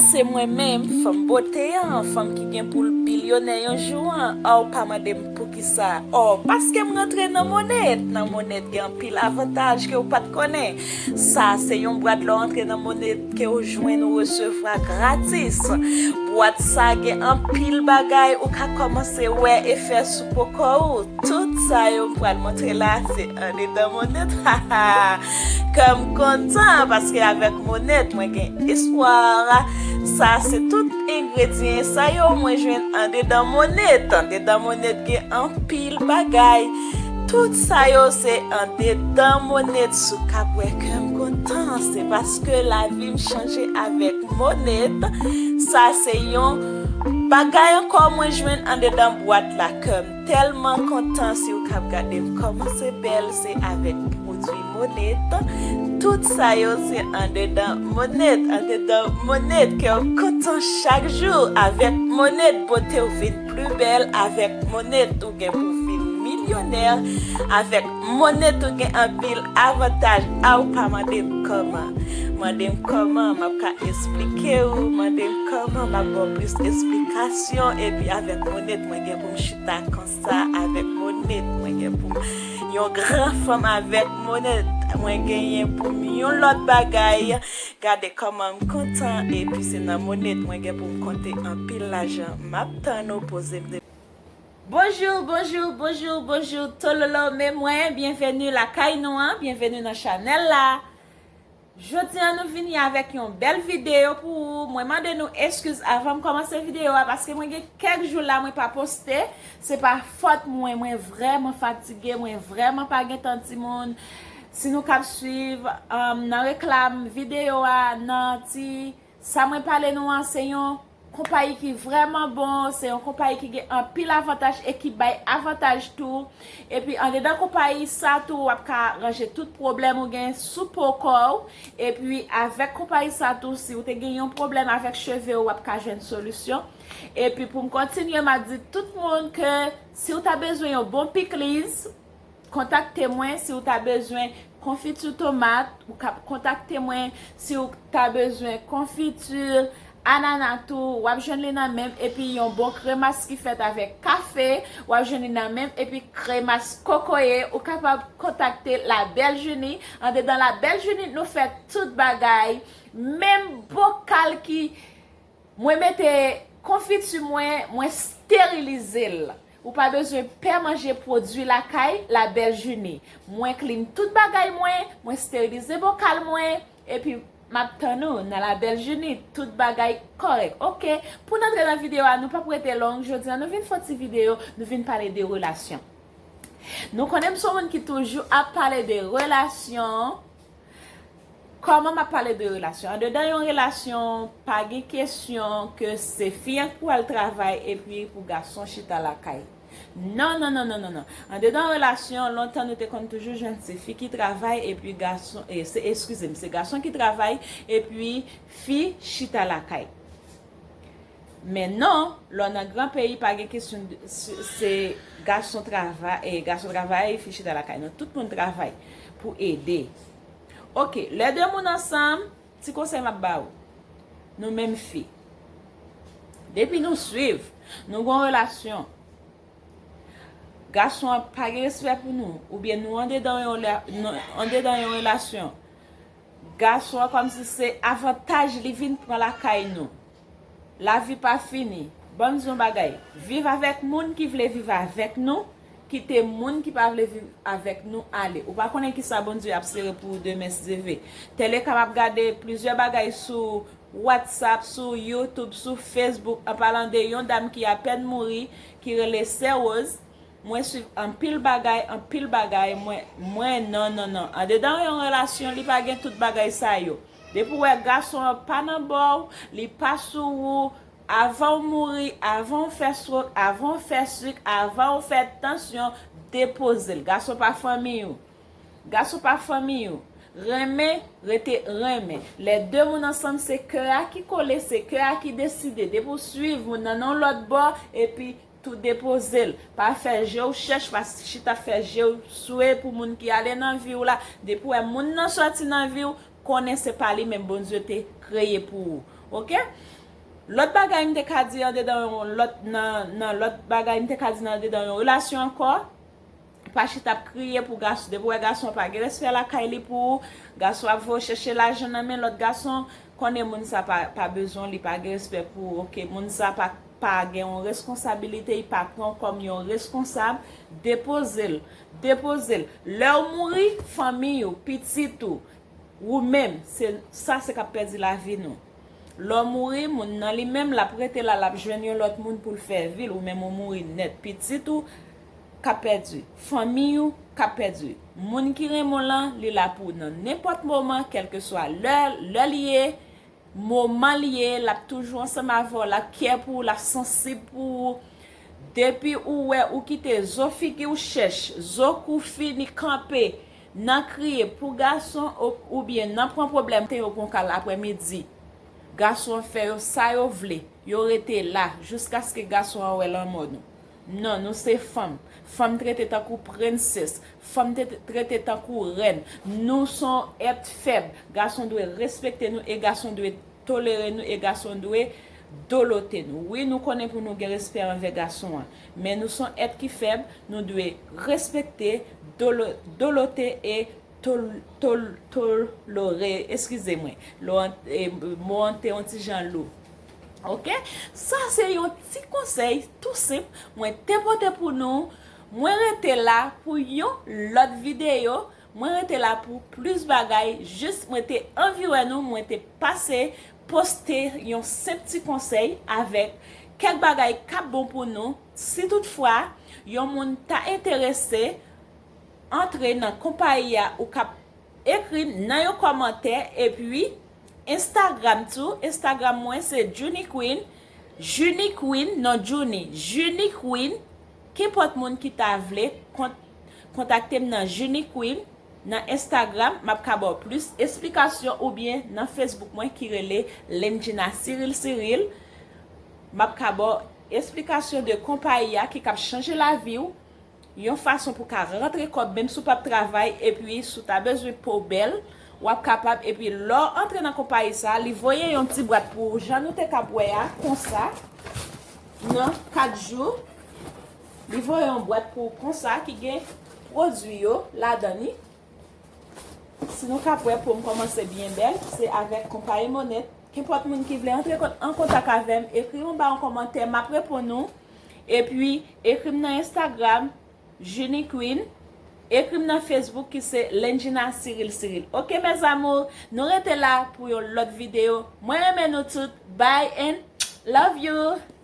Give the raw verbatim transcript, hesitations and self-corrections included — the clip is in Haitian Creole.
Se mwen menm, fanm bote an, fanm ki gen pou l bilyonè yon jou an. Ò, w pa mande m poukisa. Ò, paske m rantre nan Monet. Nan Monet gen anpil avantaj ke w pa t konnen. Sa se yon bwat lè w antre nan Monet ke w jwenn ou resevwa gratis. Bwat sa gen anpil bagay ou ka kòmanse wè efè sou po kò w. Tout sa yo m pral montre la se andedan Monet. Kè m kontan paske avèk Monet mwen gen espwa. Sa se tout engredyan sa yo mwen jwenn andedan Monet. Andedan Monet gen anpil bagay. Tout sa yo se andedan Monet. Si w ka wè kè m kontan, se paske lavi m chanje avèk Monet. Sa se yon bagay ankò mwen jwenn andedan bwat la. Kè m tèlman kontan. Si w ka gade m kòman se bèl, se avèk pwodui Monet. Tout sa yo se andedan Monet, andedan Monet. Kè w kontan chak jou avèk Monet. Bote w vin pli bèl avèk Monet. Ou gen pou vin milyonè avèk Monet. Ou gen anpil avantaj. A, w pa mande m kòman. Mande m kòman, m ap ka esplike w. Mande m kòman, m ap ba w plis esplikasyon. Epi avèk Monet, mwen gen pou m chita konsa avèk Monet. Mwen gen pou m yon gran fanm avèk Monet. Mwen genyen pou m yon lòt bagay. Gade kòman m kontan. Epi se nan Monet mwen gen pou m konte anpil lajan. M ap tann ou poze m de. Bonjou, bonjou, bonjou, bonjou, tololo, men mwen, byenveni lakay nou an, byenveni nan chanèl la. Jodi an, nou vini avèk yon bèl videyo pou ou. Mwen mande nou eskiz avan m kòmanse videyo a, paske mwen gen kèk jou la mwen pa poste. Se pa fòt mwen, mwen vrèman fatige, mwen vrèman pa gen tan timoun. Si nou k ap swiv, um, nan reklam videyo a, nan ti, sa mwen pale nou an, se yon konpayi ki vrèman bon, se yon konpayi ki gen anpil avantaj e ki bay avantaj tou. Epi andedan konpayi sa tou, w ap ka ranje tout pwoblèm ou gen sou po kò w. Epi avèk konpayi sa tou, si w te gen yon pwoblèm avèk cheve w, w ap ka jwenn solisyon. Epi pou m kontinye, m ap di tout moun ke si w ta bezwen yon bon pikliz, kontakte mwen. Si w ta bezwen konfiti tomat, ou ka kontakte mwen. Si w ta bezwen konfiti anana tou, w ap jwenn li nan menm. Epi yon bon kremas ki fèt avèk kafe, w ap jwenn li nan menm. Epi kremas kokoye, ou kapab kontakte La Belle Junie. Andedan La Belle Junie, nou fè tout bagay. Menm bokal ki mwen mete konfiti mwen, mwen sterilize l. Ou pa bezwen pè manje pwodui lakay La Belle Junie. Mwen clean tout bagay mwen, mwen sterilize bokal mwen, epi m ap tann ou nan La Belle Junie, tout bagay kòrèk. Oke, pou n antre nan videyo a, nou p ap rete long. Jodi a, nou vin fè yon ti videyo, nou vin pale de relasyon. Nou konnen m se yon moun ki toujou ap pale de relasyon. Kòman m ap pale de relasyon? Andedan yon relasyon, pa gen kesyon ke se fi an k pou al travay epi pou gason chita lakay. Non, non, non, non, non, non. Andedan yon relasyon, lontan nou te konn toujou jwenn se fi ki travay epi gason, e, se, eskize m, se gason ki travay epi fi chita lakay. Men non, lè w nan gran peyi, pa gen kesyon de, se, se gason travay, e, gason travay, fi chita lakay. Non, tout moun travay pou ede. Oke, lè de moun ansanm, ti konsèy m ap ba ou. Nou menm fi. Depi nou swiv, nou gen yon relasyon. Gason an pa gen respè pou nou, oubyen nou andedan yon la-, nou andedan yon relasyon. Gason an kòmsi se avantaj li vin pran lakay nou. Lavi pa fini. Ban m di yon bagay. Viv avèk moun ki vle viv avèk nou, kite moun ki pa vle viv avèk nou ale. Ou pa konnen kisa Bondye ap sere pou ou demen si Dye vle. Tèleka m ap gade plizyè bagay sou WhatsApp, sou YouTube, sou Facebook, an palan de yon dam ki apèn mouri, ki rele Sè Rose. Mwen swiv anpil bagay, anpil bagay, mwen, mwen, non, non, non. Andedan yon relasyon, li pa gen tout bagay sa yo. Depi w wè gason an pa nan bò w, li pa sou ou, avan w mouri, avan w fè swok, avan w fè sik, avan w fè tansyon, depoze l. Gason pa fanmiy ou. Gason pa fanmiy ou. Renmen, rete renmen. Lè de moun ansanm, se kè a ki kole, se kè a ki deside. Depi w swiv moun nan nan yon lòt bò, epi tou depoze l. Pa fè je w chèch, pa chita fè je w swe pou moun ki ale nan vi w la. Depi w wè moun nan sòti nan vi w, konnen se pa li menm Bondye te kreye pou ou. Ok? Lòt bagay m te ka di andedan yon lòt, nan, nan lòt bagay m te ka di nan andedan yon relasyon ankò, pa chita ap kriye pou gason. Depi w wè gason an pa gen respè lakay li pou ou, gason ap voye chèche lajan nan men lòt gason, konnen moun sa pa, pa bezwen w, li pa gen respè pou ou. Ok, moun sa pa, pa gen yon responsabilite, li pa pran w kòm yon responsab, depoze l, depoze l. Lè w mouri, fanmi w, pitit ou, ou menm, se sa se k ap pèdi lavi nou. Lè w mouri, moun nan li menm, l ap rete la, l ap jwenn yon lòt moun pou l fè vi l, ou menm ou mouri nèt. Pitit ou k ap pèdi, fanmi ou k ap pèdi. Moun ki renmen w lan, li la pou ou nan nenpòt moman, kèlkeswa lè, lè l ye, moman l ye, l ap toujou ansanm avè w, l ap kè pou ou, l ap sansib pou ou. Depi ou wè ou kite zo figi w chèch, zo kou fini kanpe, nan kriye pou gason ou- oubyen nan pran pwoblèm, te yo gon kal aprèmidi. Gason an fè yo sa yo vle, yo rete la jiskaske gason an wè lanmò nou. Non, nou se fanm. Fanm trete tankou prensès. Fanm te trete tankou rèn. Nou se yon èt fèb. Gason dwe respekte nou e gason dwe tolere nou e gason dwe dolote nou. Wi, nou konnen pou nou gen respè anvè gason an, men nou se yon èt ki fèb, nou dwe respekte, dolo, dolote e tol, tol, tolore. Eskize mwen, lo an, e, mo an te yon ti jan lou. Ok? Sa se yon ti konsèy tou senp mwen te pote pou nou. Mwen rete la pou yon lòt videyo. Mwen rete la pou plis bagay. Jis mwen te anvi wè nou, mwen te pase poste yon senp ti konsèy avèk kèk bagay k ap bon pou nou. Si toutfwa yon moun ta enterese antre nan konpayi a, ou k ap ekri m nan yon kòmantè. Epi Instagram tou, Instagram mwen se Junie Queen. Junie Queen, non Junie, Junie Queen. Kenpòt moun ki ta vle kont, kontakte m nan Junie Queen nan Instagram, m ap ka ba w plis esplikasyon, oubyen nan Facebook mwen ki rele Lendjina Cyril Cyril. M ap ka ba w esplikasyon de konpayi a ki k ap chanje lavi w yon fason pou ka rantre kòb, menm si w p ap travay, epi si w ta bezwen po w bèl, w ap kapab. Epi lè w antre nan konpayi sa, li voye yon ti bwat pou ou, jan nou te k ap wè a, konsa, nan kat jou. Li voye yon bwat pou ou konsa ki gen pwodui yo ladan li. Si nou ka wè, po m kòmanse byen bèl, se avèk konpayi Monat. Kenpòt moun ki vle antre kon, an kontak avè m, ekri m anba yon kòmantè, m ap reponn ou. Epi, ekri m nan Instagram, Junie Queen. Ekri m nan Facebook ki se Lendjina Cyril Cyril. Ok, mes amours, nou rete la pou yon lòt videyo. Mwen renmen nou tout. Bye and love you!